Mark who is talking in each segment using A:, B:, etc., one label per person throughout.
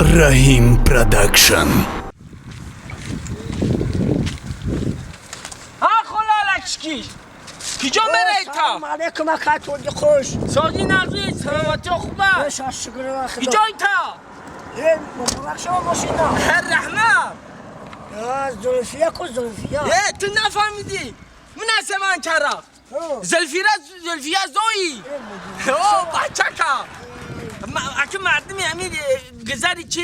A: Раҳим Продакшн.
B: Ҳа, хола алакшкиш, киҷо мераи та?
C: Салом алейкум, ака, тӯди хуш.
B: Сози нағзи, саломатиё хуба?
C: Шукр Худо.
B: Киҷои та?
C: Э, муборак шумо мошина.
B: Раҳмат.
C: Зулфия ку, Зулфия?
B: Э, ту нафаҳмидӣ, мунасабан чара Зулфира, Зулфия зои о бачака. Аки мардуми ҳамин гузари чи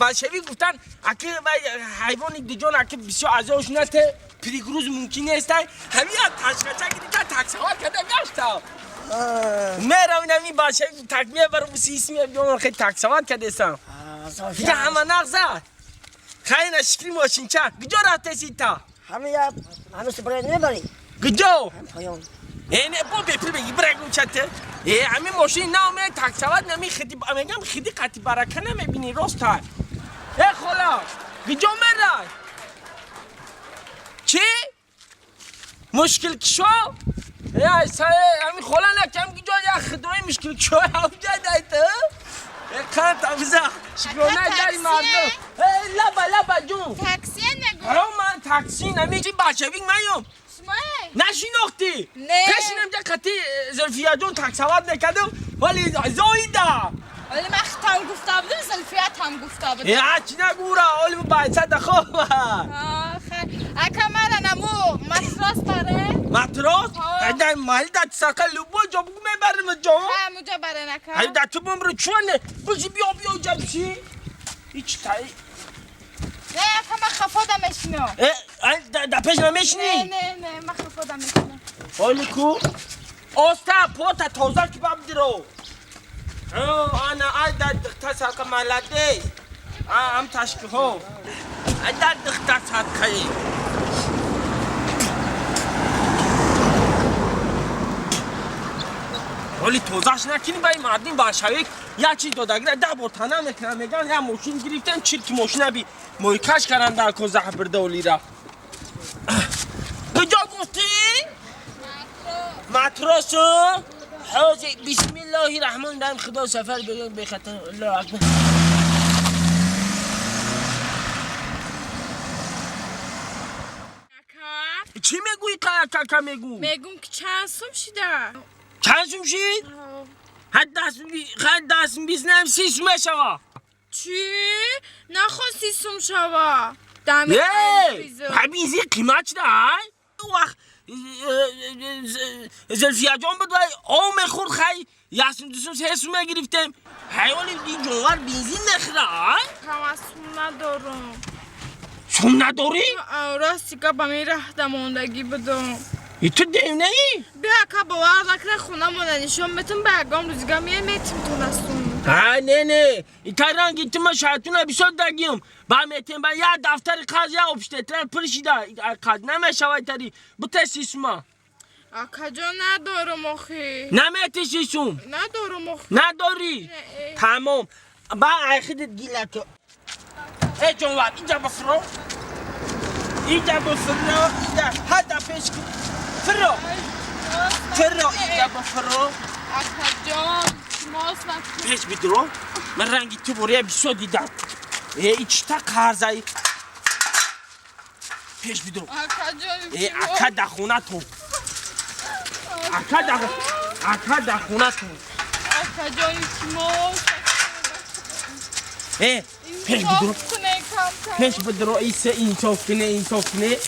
B: болшевик гуфтан, аки вай ҳайвони диҷон, аки бисёр азош нате, перегруз мумкин нестай. Ҳамин як ташкача гирифта, таксавар карда гашта мерам. Ҳамин болшевик так мебарам, сисми биён, хе таксавар кардесам. Дига ҳама нағза, хайна шикли мошинча. Куҷо рафтеси та?
C: Ҳамин я ҳанӯз барои намебарӣ?
B: Куҷо?
C: Поён.
B: Э, не, бо бепул беги, бирагум чате. Э, ҳамин мошини нав ме таксавар нами хиди, мегам хиди қати барака намебини, роста. Э, хола, куҷо мерай? Чӣ мушкилкишо? Э, ҳамин хола накам, куҷо як хидрои мушкилкишо ҳамҷа дайта. Э, қанд абза шукрона дари мардум. Э, лаба, лаба ҷун.
D: Таксия нагу.
B: Ҳо, ман такси нами чи болшевик маём.
D: Шумое?
B: Нашинохтӣ?
D: Не.
B: Пешинам ҷа қати Зулфияҷон таксават мекардам, вале зоида.
D: Вале ман хитам гуфта будам, Зулфият ҳам гуфта будам.
B: Э, чӣ нагура, оли байсада хоб.
D: Ака, мара наму матрос баре.
B: Матрос? Айда мали да сака, любой ҷо бугу, мебарим ҷо.
D: Ҳамуҷа баре, нака.
B: Айда ту бумру чуне бузи, биё, биё ҷа биши ҳеч тай.
D: Не, ака, ман хафода мешинам.
B: Э, да пеш намешинӣ?
D: Не, не, не, ман хафода мешинам.
B: Оли ку оста пота тоза ки бабдиро. Ана айда дихта сака, молодец, ам ташкиҳо, айда дихта садқаи. Оли тозаш накунӣ, ба ин мардим болшевик як чиз додагира, 10 бор тана мекунам, меган як мошин гирифтем, чирки мошина би мойкаш каран дар ко заҳ бирда. Олира куҷо гуфтӣ? Матросу ҳози. Бисмиллоҳи раҳмони раҳим, худо сафар бехатар. Аллоҳу акбар. Чӣ мегӯӣ, кака мегӯ?
D: Мегӯм ки чанд сум шида?
B: Чанд сум шид? Ҳад даст бизнам, 30 сум мешава.
D: Чӣ? Нахо 30 сум шава.
B: Бензин қимат шуда. Ай вақт Зулфияҷон буд, вай об мехӯрд, хай 1 сум, 2 сум, 3 сум мегирифтем. Ҳайвони ин ҷонвар бензин мехӯра, ай.
D: Ман сум надорам.
B: Сум надорӣ?
D: Рости гап, ба мин раҳда мондагӣ будам.
B: Ту девнаӣ?
D: Биё, ака, бовар накунӣ, хонамона нишон метам, ба ягон рӯзига меем, метим тона сум.
B: Ҳа, не, не, ита ранги ту ма шайтона бисёр дагиём, ба метем, ба як дафтари қарз, як общ тетрадь пур шида қарз намешава. Итари буте 30 сума.
D: Акаҷон, надорам охи.
B: Намети 30 сум?
D: Надорам охи.
B: Надорӣ? Тамом, ба айхидит гилато. Э, ҷонвар, инҷа бифуро, инҷа бифуро, инҷа ҳада пеш фуро, фуро, инҷа бифуро.
D: Акаҷон,
B: пеш бидро, ман ранги ту бория бисёр дидам. Э, ичта қарзай, пеш бидро. Э, ака да хонатон, ака да, ака да хонатон.
D: Акаҷон.
B: Э, пеш бидро, пеш бидро, исе инсоф куне, инсоф куне.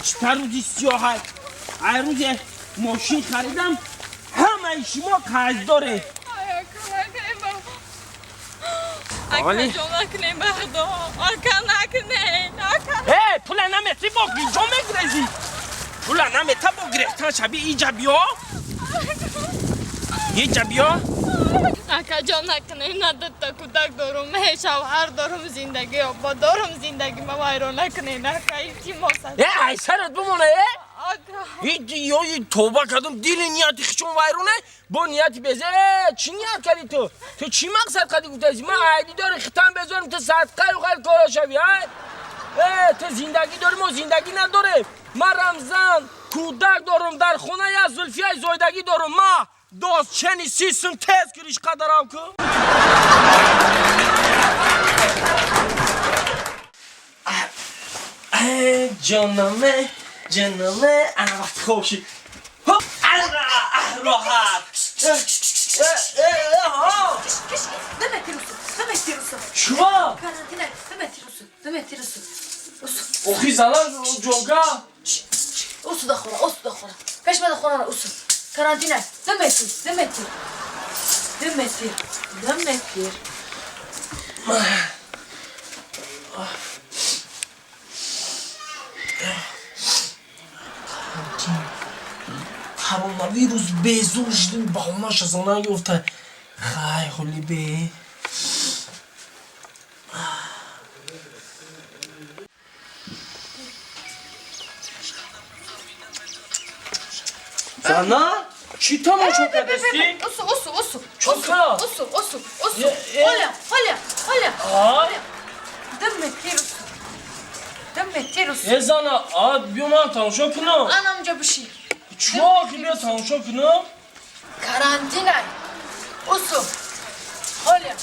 B: Чита рӯзи сиёҳай, ай рӯзе мошин харидам, ҳамаи шумо қарздоре.
D: Акаҷон, накунем, ба худо, ака, накунем.
B: Э, пула намети, бо ҷо мегирезӣ, пула намета, бо гирехтан шаби. Иҷа биё, иҷа биё.
D: Акаҷон, накунем, на дута кӯдак дорум, шавҳар дорум, зиндагӣ обод дорум, зиндагӣ ма вайрон накунем, ака, илтимос.
B: Э, ай сарат бимона, э. Ёи, тоба кардам, дили нияти хичон вайроне, бо нияти безе. Э, чӣ ният кардӣ ту? Ту чӣ мақсад кардӣ гуфтаси? Ман айди дори хитан безорим, ту садқаю хал кора шави, ай. Э, ту зиндагӣ дорӣ, мо зиндагӣ надорем. Ман Рамзан кӯдак дорум дар хона, як Зулфияи зоидагӣ дорум. Ма дозчени 30 сум тез кириш қадарам ку. Ҷонаме, ҷонаме, ана вақти хоб шид. Ҳоп, роҳат. Чума? Охи зана ҷога.
E: Усу да хора, усу да хора. Пеш ма да хора, усу. Карантина. 2 метр, 2 метр. 2 метр, 2 метр.
B: Коронавирус безор шудем, баҳонаша зана ёфта. Хай, ҳоли бе. Зана? Чӣ тамошо кардасти?
E: Усу, усу, усу.
B: Чока?
E: Усу, усу, усу. Оля, Оля, Оля. 2 метр усу. 2 метр усу.
B: Э зана, а биё ман тамошо кунам.
E: Анамҷа биши.
B: Чо ки биё тамошо кунам?
E: Карантина. Усу. Оля.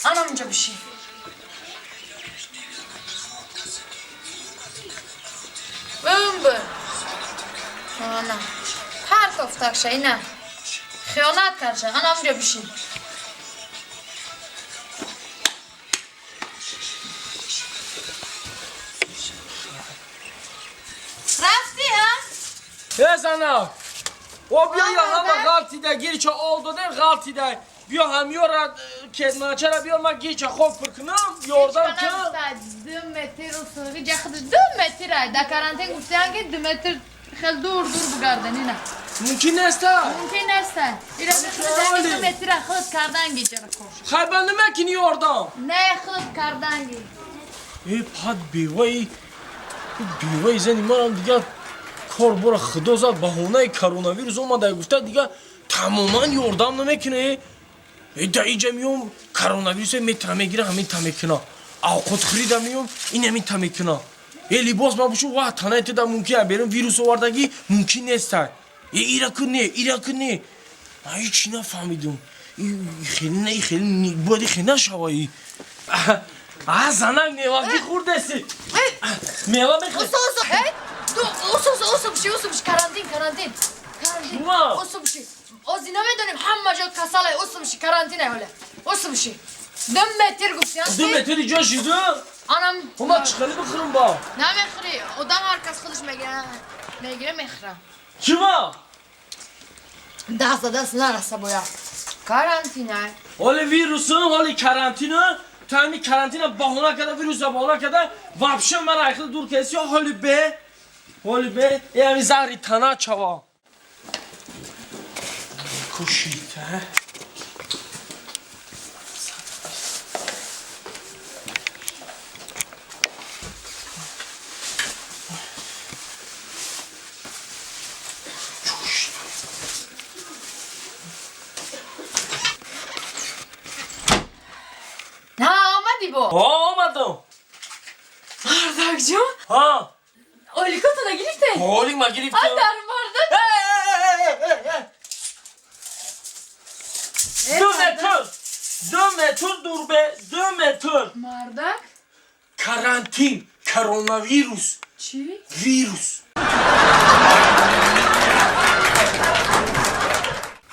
E: Анамҷа биши. Бумб. Ана. Ҳар кофтакша ина. Хиёнат карша. Анамҷа биши. Рафти, ҳа?
B: Э зана. О биё я ҳама ғалтида гирча ол додем ғалтида. Биё ҳамёра кедмачара биё ман гирча хоб пур кунам, ёрдам кун.
E: 2 метр усуги ҷахд 2 метр ай. Да карантин гуфтан ки 2 метр хел дур дур бугардан ина.
B: Мумкин неста?
E: Мумкин нест. Ира худ 2 метр худ кардан гиҷара кош.
B: Хай ба намекини ёрдам.
E: Не худ кардан ги.
B: Э пад беваи беваи зани манам дигар кор бора худо зад баҳонаи коронавирус омада гуфта дигар тамоман ёрдам намекунӣ. Э да иҷа миём коронавирусе метра мегира ҳамин та мекуна. Авқот хӯрида миём ин ҳамин та мекуна. Э либос ма пӯшу ва танаи туда мумкин а берун вирус овардагӣ мумкин неста. Э ира ку не, ира ку не. Ман ҳечи нафаҳмидум. Хеле не, хеле бояд хеле нашава. А занак мевагӣ хӯрдеси. Мева мехӯри.
E: Усу, усу. Эй, усу, усу, усу биши, усу биши. Карантин, карантин. Карантин. Усу биши. Ози намедонем ҳама ҷо касалай, усу биши, карантин ай ҳоля. Усу биши. 2 метр гуфти, ҳа?
B: 2 метри ҷо шиду?
E: Анам.
B: Ма чӣ хеле бихӯрам ба?
E: Намехӯри. Одам ҳар кас худаш мегира. Мегира мехӯра.
B: Чима?
E: Даст за даст нараса бояд. Карантин ай.
B: Ҳоли вирусу, ҳоли карантину. То ҳами карантина баҳона карда, вируса баҳона карда, вообще ман айхел дур кеси, ҳоли бе. Ҳоли бе, э ҳами заҳри тана чава. Кушид, а? Омадам.
E: Мардакҷон?
B: Ҳа.
E: Оликото нагирифте?
B: Олик ма гирифтам.
E: Ай, дар мардак.
B: 2 метр. 2 метр дур бе, 2 метр.
E: Мардак?
B: Карантин, коронавирус.
E: Чӣ?
B: Вирус.